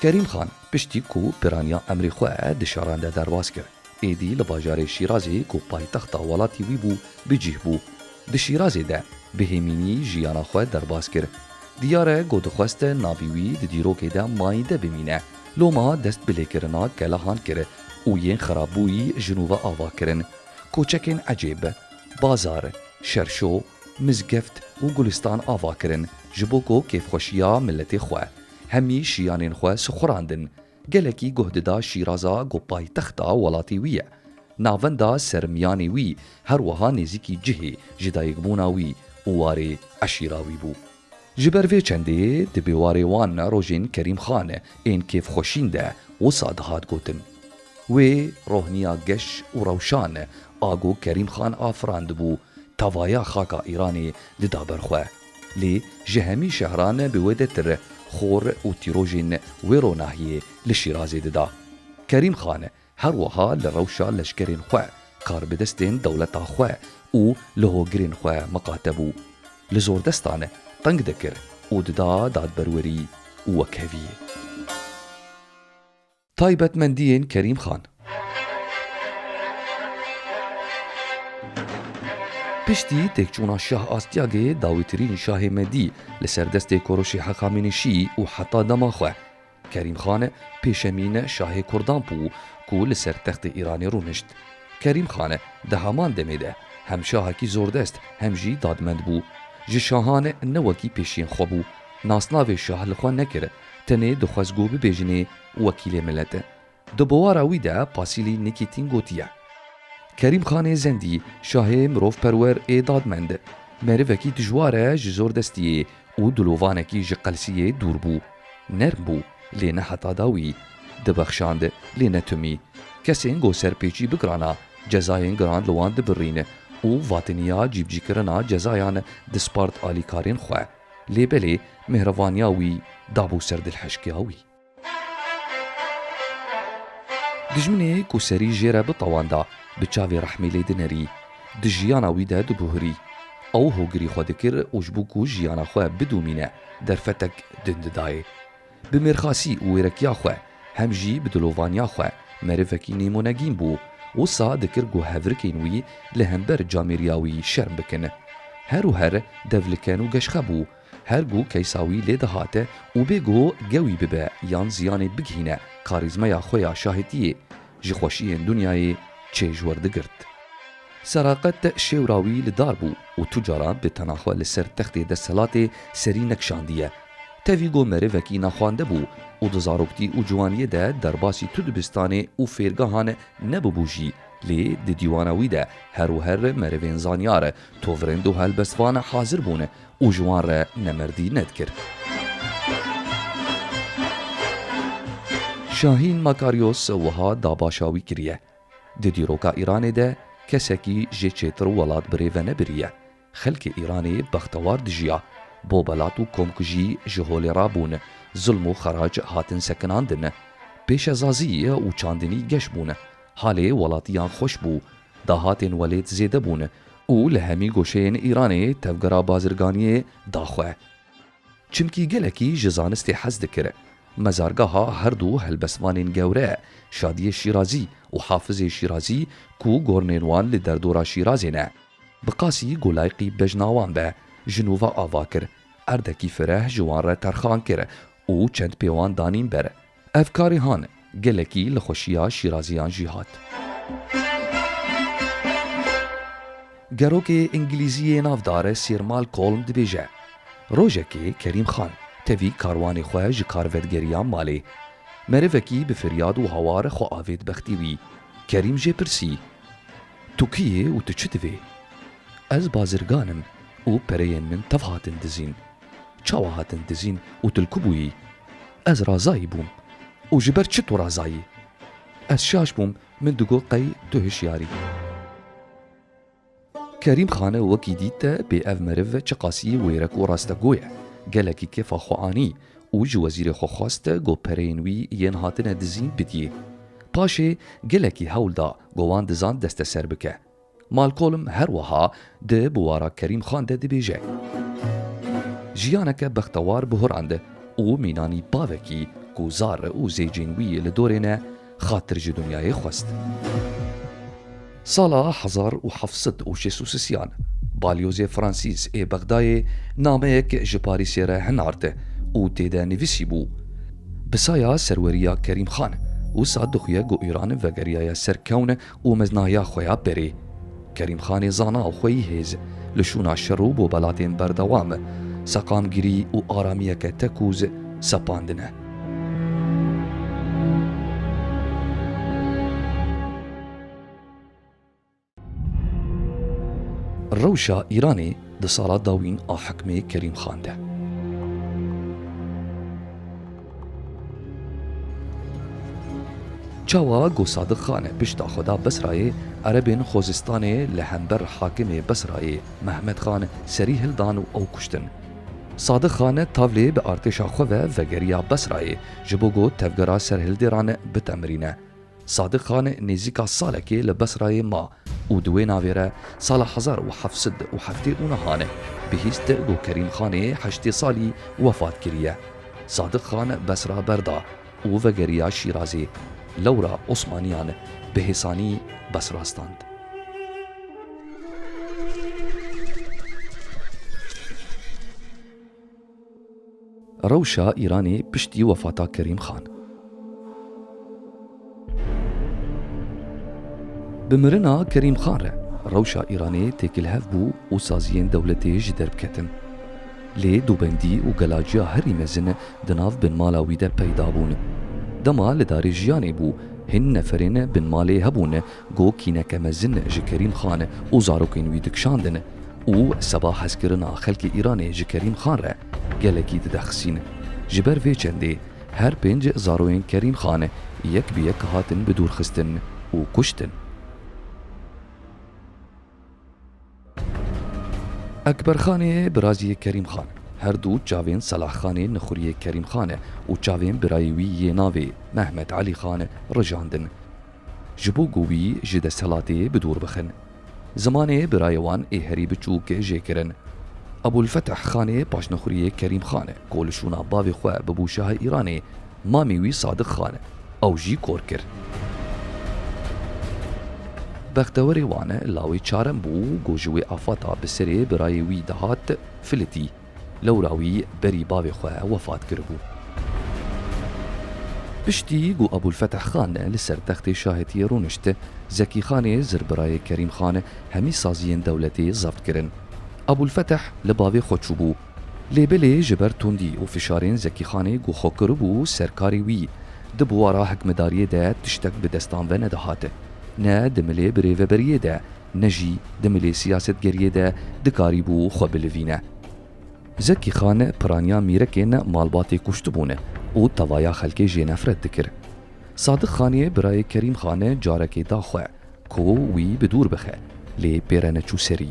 Kerîm Xan piştî ku piraniya emrê xwe di şeran de derbas kir, êdî li bajarê Şîrazê ku paytexta welatî wî bû, bi cih bû. Di Şîrazê de bi hêmînî jiyana xwe derbas kir. Diyar e ku dixwest navî wî di dîrokê de mayînde bimîne. Loma dest bi lêkirina kelehan kir û yên xirabûyî ji nû ve ava kirin. Koçekên ecêb, bazar, şerşo, mizgeft û gulistan ava kirin, ji bo ku kêfxweşiya miletê xwe, hemî şiyanên xwe sixurandin. Gelekî guh dida Şîraza ku paytexta welatê wî ye. Navenda sermiyanê wî her wiha nêzîkî cihê ji dayikbûna wî û warê eşîra wî bû. Ji ber vê çendê di bêwarê wan rojên Kerîm Xan ên kêfxweşîn de wisa dihat gotin: Wê rohniya geş û rewşan a ku Kerîm Xan afirandibû, tevaya xaka Îranê dida ber xwe. Lê ji hemî şehran bi wêdetir xor û tîrojên wê ronahiyê li Şîrazê dida. Kerîm Xan her wiha li rewşa leşkerên xwe, karbidestên dewleta xwe û lihogirên xwe miqate bû. Li zordestan teng dikir û dida dadberwerî û wekheviyê. Taybetmendiyên Kerîm Xan. Piştî têkçûna Şah Astyagê, dawîtirîn Şahê Medî li ser destê Koroşê Heqamînişî û heta dema xwe, Kerîm Xan pêşemîn şahê Kurdan bû ku li ser textê Îranê rûnişt. Kerîm Xan di heman demê de hem şahekî zordest hem jî dadmend bû. Ji şahan ne wekî pêşiyên xwe bû. Nasnavê şah li xwe nekir, tenê dixwest ku bibêjinê wekîlê milet. Di bowara wî de Pasîlî Nikîtîn gotiye: Kerîm Xanê Zendî, şahê mirovperwer ê dadmend, merivekî dijwar e ji zordestiyê û dilovanekî ji qelsiyê dûr bû. Nerm bû, lê ne heta dawî. Dibexşand, lê ne timî. Kesên ku serpêçî bigirana, cezayên giran li wan dibirîn û vatiniya cîbicîkirina cezayan dispart alîkarên xwe. Lê belê, mêhrevaniya wî dabû ser dilhişkiya wî. Dijminê ku serî jê re bitewanda, bi çavê rehmê lê dinerî, di jiyana wî de dibuhirî. Ew hogirî xwe dikir û ji bo ku jiyana xwe bidomîne, derfetek din didayê. Bi mêrxasî û wêrekiya xwe, hem jî bi dilovaniya xwe, merivekî nêmûnegîn bû. Wisa dikir ku hevrikên wî li hember camêriya wî şerm bikin. Her û her devliken û geşxe bû. Her ku keysa wî lê dihate û bê ku gewî bibe yan ziyanê bigihîne karîzmeya xwe ya şahêtiyê, ji xweşiyên dinyayê çê ji wir digirt. Seraqet şêwra wî li dar bû û tu caran bi tena xwe li ser textê desthilatê serî nekişandiye. Tevî ku merivekî naxwende bû û di zaroktî û ciwaniyê de derbasî tu dibistanê û fêrgehan nebibû jî, lê di dîwana wî de her û her merivên zanyar, tovrind û helbestvan hazir bûn û ji wan re nemerdî nedikir. Şahîn Makaryos wiha dabaşa wî kiriye: Di dîroka Îranê de kesekî jê çêtir welat bi rê ve nebiriye. Xelkê Îranê bextewar dijiya. Bobelat û komkujî ji holê rabûn. Zilm û xerac hatin sekinandin. Pêşezazî û çandinî geş bûn. Halê welatiyan xweş bû. Dahatên welêt zêde bûn û li hemî goşeyên Îranê tevgera bazirganiyê da xwe. Çimkî gelekî ji zanistê hez dikir. Mezargeha her du helbestvanên gewre, Şadiyê Şîrazî û Hafizê Şîrazî, ku gornên wan li derdora Şîrazê ne, bi qasî ku layiqî bejna wan be, ji nû ve ava kir. Erdekî fireh ji wan re terxan kir û çend pê wan danîn ber. Ev karê han gelekî li xweşiya Şîraziyan jî hat. Gerokê Îngilîzî yê navdar Sir Malcolm dibêje: Rojekê Kerîm Xan tevî karwanê xwe ji kar vedigeriya malê. Merivekî bi firyad û hawar xwe avêt bextê wî. Kerîm jê pirsî: Tu kî yê û tu çi divê? Ez bazirgan im û pereyên min tev hatin dizîn. Çawa hatin dizîn û tu li ku bûyî? Ez razayî bûm. Û ji ber çi tu razayî? Ez şaş bûm, min digot qey tu hişyar î. Kerîm Xan wekî dît bê ev meriv çiqasî wêrek û rastegoy e. Gelekî kêfa xwe anî û ji wezîrê xwe xwest ku pereyên wî yên hatine dizîn bidiyê. Paşê gelekî hewl da ku wan dizan desteser bike. Malkolm her wiha di biwara Kerîm Xan de dibêje: Jiyaneke bextewar bihurand û mînanî bavekî ku zar û zêcên wî li dorê ne, xatir ji dinyayê xwest. Sala hezar û heft sed û şêst û sisiyan, balyozê Fransîz ê Bexdayê nameyek ji Parîsê re hinart û tê de nivîsî bû: Bi saya serweriya Kerîm Xan, Wisa dixuye ku Îran vegeriyaye ser kewn û mezinahiya xwe ya berê. Kerîm Xanê zana û xweyî hêz, li şûna şer û bobelatên berdewam, seqamgirî û aramiyeke tekûz sepandine. Rewşa Îranê di sala dawîn a hikmê Kerîm Xan de. Çawa ku Sadiq Xan pişta xwe da Besrayê, Erebên Xozistanê li hember hakimê Besrayê Mehmed Xan serî hildan û ew kuştin. Sadiq Xan tavlê bi artêşa xwe ve vegeriya Besrayê, ji bo ku tevgera serhildêran bitemirîne. Sadiq Xan nêzîka salekê li Besrayê ma û di wê navê re sala hezar û heft sed û heftê û nehan bihîst ku Kerîm Xanê heştê salî wefat kiriye. Sadiq Xan Besra berda û vegeriya Şîrazê. Lewra Osmaniyan bi hêsanî Besra stand. Rewşa Îranê piştî wefata Kerîm Xan. Bi mirina Kerîm Xan re rewşa Îranê têkilhev bû û saziyên dewletê ji derb ketin. Lê dubendî û gelaciya herî mezin di nav binmala wî de peyda bûn. Dema li darê jiyanê bû, hin neferên binmalê hebûn ku kîneke mezin ji Kerîm Xan û zarokên wî dikişandin û seba hezkirina xelkê Îranê ji Kerîm Xan re gelekî didexisîn. Ji ber vê çendê her pênc zaroyên Kerîm Xan yek bi yek hatin bidûrxistin û kuştin. Ekber Xanê biraziyê Kerîm Xan, her du çavên Selah Xanê nixuriyê Kerîm Xan û çavên birayê wî yê navê Mehmet Elî Xan rijandin. Ji bo ku wî ji desthilatê bi dûr bixin. Zimanê birayê wan ê herî biçûk jê kirin. Ebûlfeteh Xanê paşnixuriyê Kerîm Xan, ku li şûna bavê xwe bibû şahê Îranê, mamê wî Sadiq Xan, ew jî kor kir. Bextewerê wan lawê çarem bû, ku ji wê afata bi serê birayê wî dihat filitî. Lewra wî berî bavê xwe wefat kiribû. Piştî ku Ebûlfeteh Xan li ser textê şahetiyê rûnişt, Zekî Xanê zirbirayê Kerîm Xan hemî saziyên dewletê zebt kirin. Ebûlfeteh li bavê xwe çûbû. Lê belê ji ber tundî û fişarên Zekî Xanê ku xwe kiribû ser karê wî, di biwara hikmedariyê de tiştek bi destan ve nedihat. Ne di milê birêveberiyê de, ne jî di milê siyasetgeriyê de dikarîbû xwe bilivîne. Zekî Xan piraniya mîrekên malbatê kuştibûn û tevaya xelkê jê nefret dikir. Sadiq Xanê birayê Kerîm Xan carekê da xwe ku wî bi dûr bixe, lê pê re neçû serî.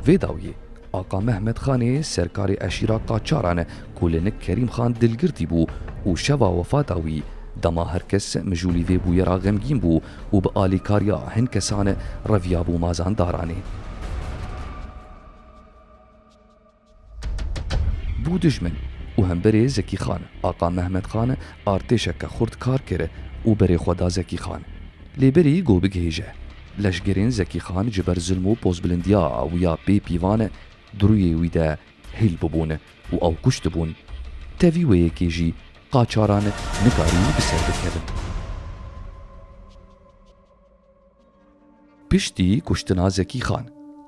Vê dawiyê Aqa Mehmet Xanê serkarê eşîra Qaçaran ku li nik Kerîm Xan dilgirtî bû û şeva wefata wî dema her kes mijûlî vê bûyera xemgîn bû û bi alîkariya hin kesan reviyabû mazandaranê. Bû dijmin û hemberê Zekî Xan, Aqa Mehmet Xan artêşeke xurt kar kir û berê xwe da Zekî Xan. Lê berî ku bigihêje, leşgerên Zekî Xan ji ber zilm û pozbilindiya wî ya bê pîvan di rûyê wî de hîl bibûn û ew kuştibûn. Tevî wê yekê jî Qaçaran nikarî bi ser bikevin. Piştî kuştina Zekî Xan,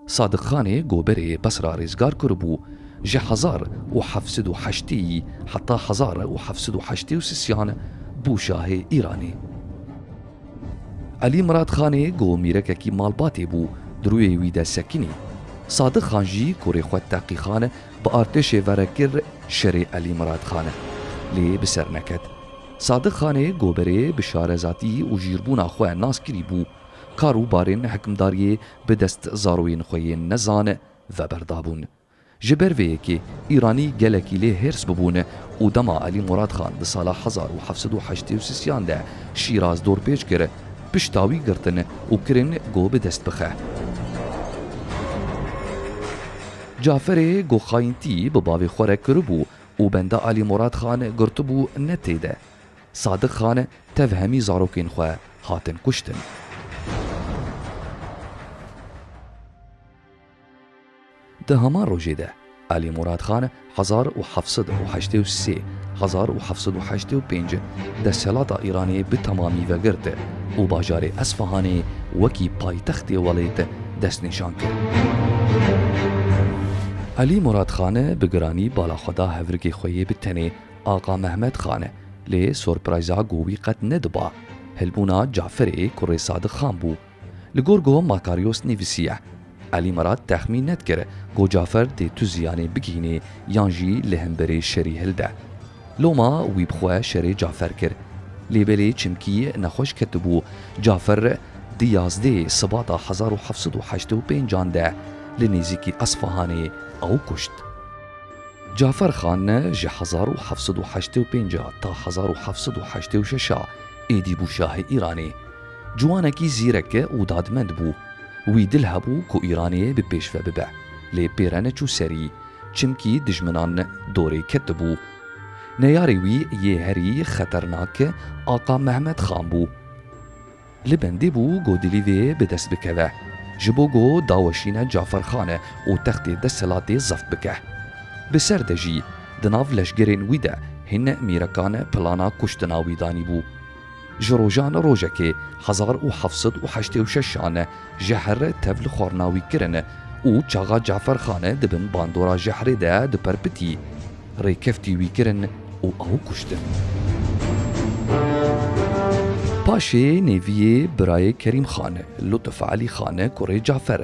Sadiq Xanê ku berê Besra rêzgar kiribû, ji hezar û heft sed û heştê heta hezar û heft sed û heştê û sisiyan bû şahê Îranê. Elî Mirad Xanê ku mîrekekî malbatê bû, di rûyê wî de sekinî. Sadiq Xan jî kurê xwe Teqî Xan bi artêşê ve re kir şerê Elî Mirad Xan. Lê bi ser neket. Sadiq Xanê ku berê bi şarezatî û jîrbûna xwe nas kirî bû, kar û barên hikimdariyê bi dest zaroyên xwe yên nezan veberdabûn. Ji ber vê yekê Îranî gelekî lê hêrs bibûn û dema Elî Murad Xan di sala hezar û heft sed û heştê û sisiyan de Şîraz dorpêç kir, pişta wî girtin û kirin ku bi dest bixe. Caferê ku xayîntî bi bavê xwe re kiribû û benda Elî Murad Xan girtibû ne tê de. Sadiq Xan tev hemî zarokên xwe hatin kuştin. Di heman rojê de Elî Murad Xan hezar û heft sed û heştê û sê, hezar û heft sed û heştê û pênc desthilata Îranê bi temamî vegirt û bajarê Esfahanê wekî paytextê welêt destnîşan kir. Elî Murad Xan bi giranî bala xwe da hevrikê xwe yê bi tenê Aqa Mehmet Xan, lê sorprayza ku wî qet nediba, hilbûna Caferê kurê Sadiq Xan bû. Li gor ku Makaryos nivîsiye, Elî Mirad texmîn nedikir ku Cafer dê tu ziyanê bigihînê yan jî li hemberê şerî hilde. Loma wî bi xwe şerê Cafer kir. Lê belê çimkî nexweş ketibû, Cafer di yazdehê Sibata hezar û heft sed û heştê û pêncan de li nêzîkî Esfahanê ew kuşt. Cafer Xan ji hezar û heft sed û heştê û pênc ta hezar û heft sed û heştê û şeş êdî bû şahê Îranê. Ciwanekî zîrek û dadmend bû. Wî dil hebû ku Îranê bi pêş ve bibe. Lê pê re neçû serî, çimkî dijminan dorê ketibû. Neyarê wî yê herî xeternak Aqa Mehmet Xan bû. Li bendê bû ku dilî vê bi dest bikeve. Ji bo ku daweşîne Cafer Xan û textê desthilatê zeft bike. Bi ser de jî, di nav leşgerên wî de hin mîrekan plana kuştina wî danîbû. Ji rojan rojekê hezar û heft sed û heştê û şeş an jehr tev li xwarina wî kirin û çaxa Cafer Xan di bin bandora jehrê de diperpitî. Rêkeftî wî kirin û ew kuştin. Paşê nêviyê birayê Kerîm Xan, Lutuf Elî Xan, kurê Cafer,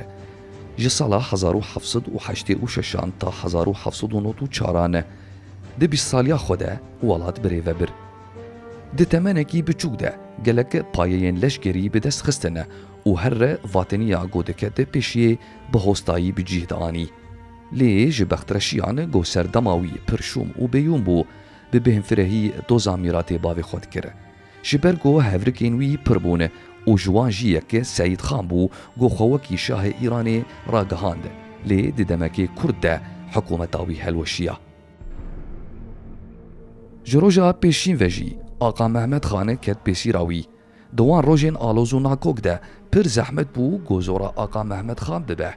ji sala hezar û heft sed û heştê û şeş an ta hezar û heft sed û nod û çar an di bîst saliya xwe de welat birêve bir. Di temenekî biçûk de gelek payeyên leşgerî bi dest xistin û her vateniya ku diket pêşiyê bi hostayî bi cih dianî. Lê ji bextreşiyan ku serdema wî pir şûm û bêyûn bû, bi bêhnfirehî doza mîratê bavê xwe dikir. Ji ber ku hevrikên wî pir bûn û ji wan jî yek Seyîd Xan bû ku xwe wekî şahê Îranê ragihand, lê di demekê kurt de hikûmeta wî helweşiya. Ji roja pêşîn ve jî Aqa Mehmet Xan ket pêsîra wî. Di wan rojên aloz û nakok de pir zehmet bû ku zora Aqa Mehmet Xan bibe.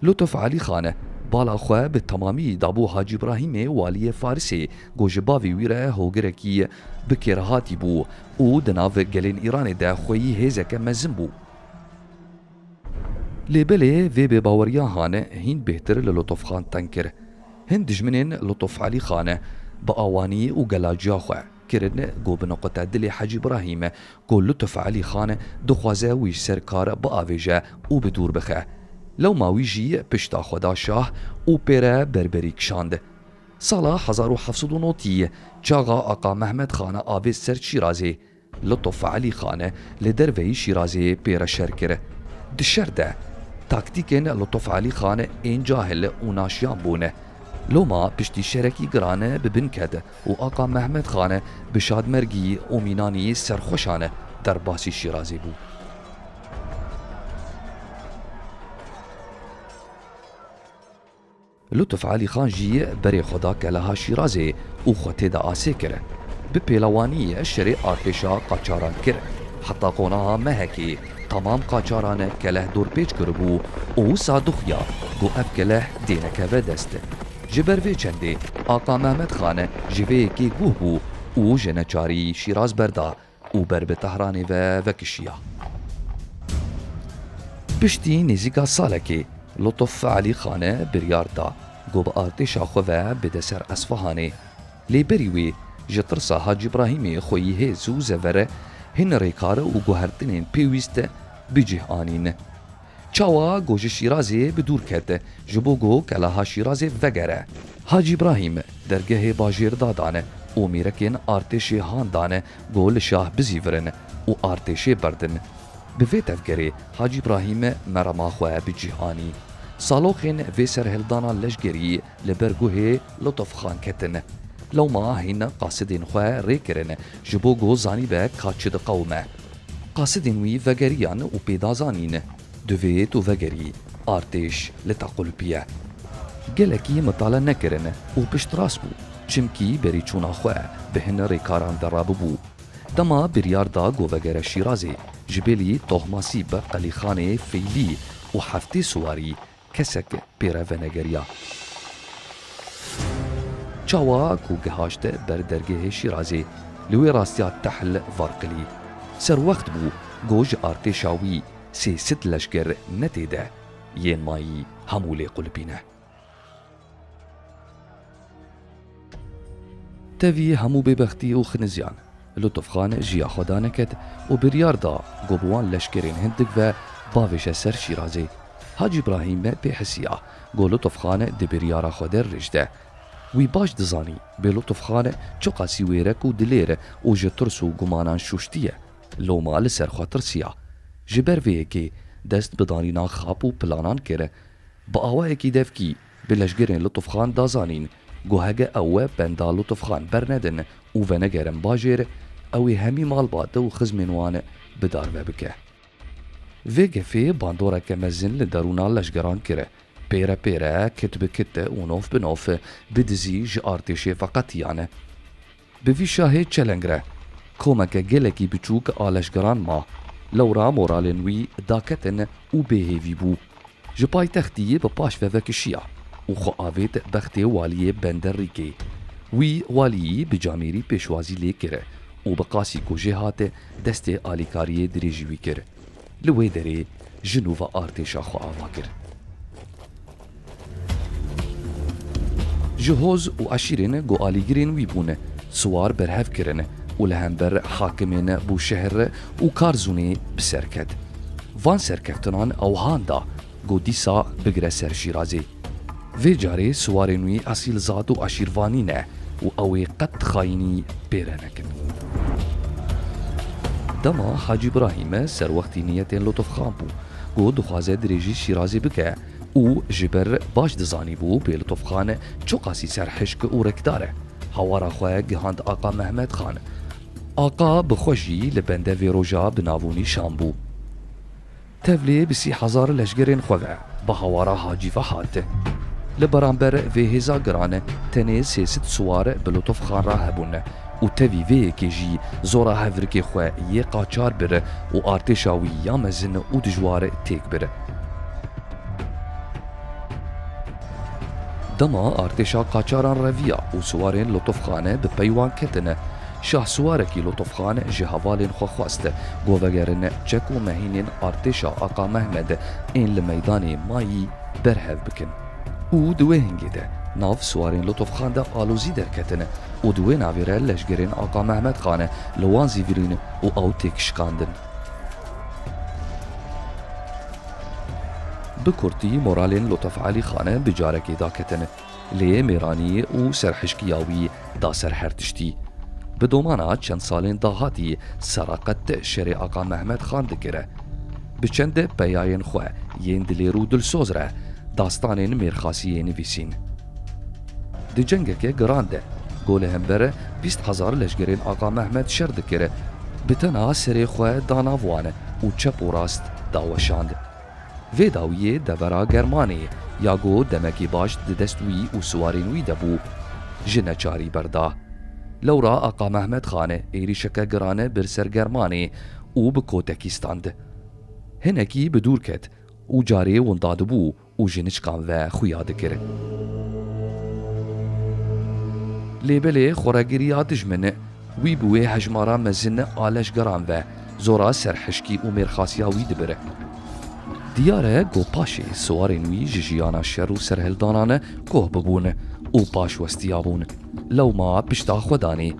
Lutuf Elî Xan bala xwe bi temamî dabû Hacî Îbrahîmê waliyê Farisê ku ji bavê wî re hogirekî bi kêrhatî bû û di nav gelên Îranê de xweyî hêzeke mezin bû. Lê belê vê bêbaweriya Han hîn bêhtir li Lutuf Xan teng kir. Hin dijminên Lutuf Elî Xan bi awanî û gelaciya xwe kirin ku bi niqute dilê Hecî Birahîm ku Lutuf Elî Xan dixwaze wî ji ser kar biavêje û bi dûr bixe. Lewma wî jî pişta xwe da şah û pê re berberî kişand. Sala hezar û heft sed û notî çaxa Aqa Mehmed Xan avêt ser Şîrazê. Lutuf Elî Xan li derveyî Şîrazê pê re şer kir. Di şer de taktîkên Lutuf Elî Xan ên cahil û naşiyan bûn. Loma piştî şerekî giran bi bin ket û Aqa Mehmed Xan bi şadmergî û mînanî serxweşan derbasî Şîrazê bû. Lutuf Elî Xan jî berê xwe da keleha Şîrazê û xwe tê de asê kir. Bi pêlewanî şerê artêşa qaçaran kir. Heta qonaha mehekê temam qaçaran keleh dorpêç kiribû û wisa dixuya ku ev keleh dê nekeve dest. Ji ber vê çendê Aqa Mehmed Xan ji vê yekê guh bû û ji neçarî Şîraz berda û ber bi Tehranê ve vekişiya. Piştî nêzîka salekê Lutuf Elî Xan biryar da ku bi artêşa xwe ve bide ser Esfahanê. Lê berî wê ji tirsa Hacî Îbrahîmê xweyî hêz û zever hin rêkar û guhertinên pêwîst bi cih anîn. Çawa ku ji Şîrazê bi dûr ket, ji bo ku keleha Şîrazê vegere. Hacî Îbrahîm dergehê bajêr dadan û mîrekên artêşê Han dan ku li şah bizîvirin û artêşê berdin. Bi vê tevgerê Hacî Îbrahîm merema xwe bi cih anî. Saloxên vê serhildana leşgerî li ber guhê Lutuf Xan ketin. Lewma hîn qasidên xwe rê kirin, ji bo ku zanîbe ka çi diqewime. Qasidên wî vegeriyan û pê da zanîn. Divê tu vegerî, artêş li te qulpî ye. Gelekî mitale nekirin û piştrast bû, çimkî berîçûna xwe bi hin rêkaran ve rabibû. Dema biryar da ku vegere Şîrazê, ji bêlî Tohmasî Berqelîxanê Feylî û heftê siwarî kesek pê re venegeriya. Çawa ku gihaşt ber dergehê Şîrazê, li wê rastiya tehl varqilî. Serwext bû, ku ji artêşa wî sê sed leşker ne tê de, yên mayî hemû lê qulipîne. Tevî hemû bêbextî û xiniziyan, Lutufxan jiya xwe daneket û biryar da ku bi wan leşkerên hindik ve bavêje ser Şîrazê. Hacî Îbrahîm pê hisiya ku Lutufxan di biryara xwe de rêj de. Wî baş dizanî bê Lutufxan çiqasî wêrek û dilêr û ji tirs û gumanan şûştiye. Loma li ser xwe tirsiya. Ji ber vê yekê dest bi danîna xap û planan kir. Bi awayekî devkî bi leşgerên Lutufxan da zanîn ku hege ew benda Lutufxan bernedin û venegerin bajêr, ew ê hemî malbat û xizmên wan bi dar ve bike. Vê gefê bandoreke mezin li derûna leşgeran kir. Pêre pêre, kit bi kit û nov bi nov bi dizî ji artêşê veqetiyane. Bi vî şahê çeleng re, komeke gelekî biçûk a leşgeran ma. Lewra moralên wî daketin û bêhêvî bû. Ji paytextî bi paş ve vekişiya û xwe avêt bextê waliyê Benderrîkê. Wî waliyî bi camêrî pêşwazî lê kir û bi qasî ku jê hat destê alîkariyê dirêjî wî kir. Li wê derê ji nû ve artêşa xwe ava kir. Ji hoz û eşîrên ku alîgirên wî bûn, siwar berhev kirin û li hember hakimên Bûşehr û Karzûnê bi ser ket. Van serkeftinan ew han da ku dîsa bigire ser Şîrazê. Vê carê siwarên wî esîlzad û eşîrvanî ne û ew ê qet xayînî pê re nekin. Dema Hacî Birahîm serwextî niyetên Lutufxan bû, ku dixwaze dirêjî Şîrazê bike û ji ber baş dizanîbû bê Lutufxan çiqasî serhişk û rêkdar e, hawara xwe gihand Aqa Mehmed Xan. Aqa bi xwe jî li bende vê roja bi nav û nîşan bû. Tevlê bi sî hezar leşgerên xwe ve bi hawara Hacî ve hat. Li beramber vê hêza giran tenê sê sed siwar bi Lutufxan re hebûn û tevî vê yekê jî zora hevrikê xwe yê qaçar bir û artêşa wî ya mezin û dijwar têk bir. Dema artêşa qaçaran reviya û siwarên Lutufxan bi pey wan ketin, şahsiwarekî Lutufxan ji hevalên xwe xwest ku vegerin çek û mehînên artêşa Aqa Mehmed ên li meydanê mayî berhev bikin. Û di wê hingê de nav siwarên Lutufxan de alozî derketin û di wê navê re leşgerên Aqa Mehmed Xan li wan zîvirîn û ew têk şikandin. Bi kurtî moralên Lutuf Elî Xan bi carekê daketin. Lê mêranî û serhişkiya wî da ser her tiştî. Bi domana çend salên dahatî seraqet şerê Aqa Mehmed Xan dikire. Bi çend peyayên xwe yên dilêr û dilsoz re dastanên mêrxasiyê nivîsîn. Di cengeke giran de, ku li hember bîst hezar leşgerên Aqa Mehmed şer dikir, bi tena serê xwe da nav wan û çep û rast daweşand. Vê dawiyê devera Germanê ya ku demekî baş di dest wî û siwarên wî de bû, ji neçarî berda. Lewra Aqa Mehmed Xan êrîşeke giran bir ser Germanê û bi kotekî stand. Hinekî bi dûr ket û carê winda dibû û ji niçkan ve xuya dikir. Lê belê xweregiriya dijmin wî bi wê hejmara mezin a leşgeran ve zora serhişkî û mêrxasiya wî dibir. Diyar e ku paşê siwarên wî ji jiyana şer û serhildanan koh bibûn û paş westiyabûn. Lewma pişta xwe danê.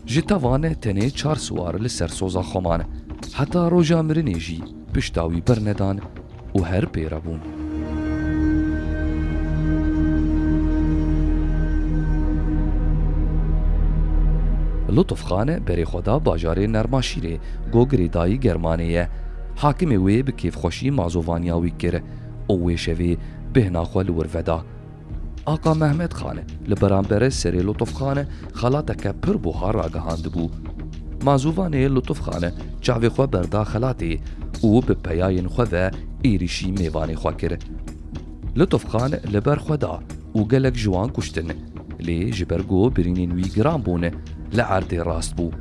Ji tevan tenê çar siwar li ser soza xwe man. Heta roja mirinê jî pişta wî bernedan û her pê re bûn. Lutufxan berê xwe da bajarê Nermaşîrê, ku girêdayî Germanê ye. Hakimê wê bi kêfxweşî mazovaniya wî kir û wê şevê bêhna xwe li wir veda. Aqa Mehmed Xan li beramber serê Lutufxan xelateke pir buha ragihandibû. Mazûvanê Lutufxan çavê xwe berda xelatê û bi peyayên xwe ve êrîşî mêvanê xwe kir. Lutufxan li ber xwe da û gelek ji wan kuştin, lê ji ber ku birînên wî giran bûn, li erdê rast bû.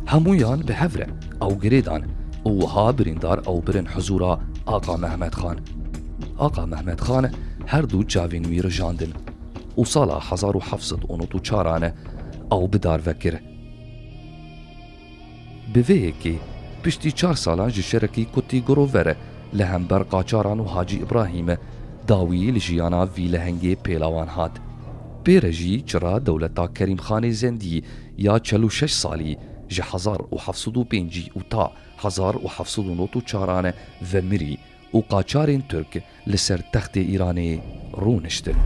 Hemûyan bi hev re ew girêdan û wiha birîndar ew birin huzûra Aqa Mehmed Xan. Aqa Mehmed Xan her du çavên wî rijandin. û sala hezar û heft sed û nod û çaran ew bi dar vekir. Bi vê yekê, piştî çar salan ji şerekî kutî girover li hember qaçaran û Hacî Îbrahîm, dawî li jiyana vî lehengê pêlawan hat. Pê re jî çira dewleta Kerîmxanê Zendî ya çel û şeş salî, ji hezar û heft sed û pêncî û ta hezar û heft sed û nod û çaran vemirî û qaçarên Tirk li ser textê Îranê rûniştin.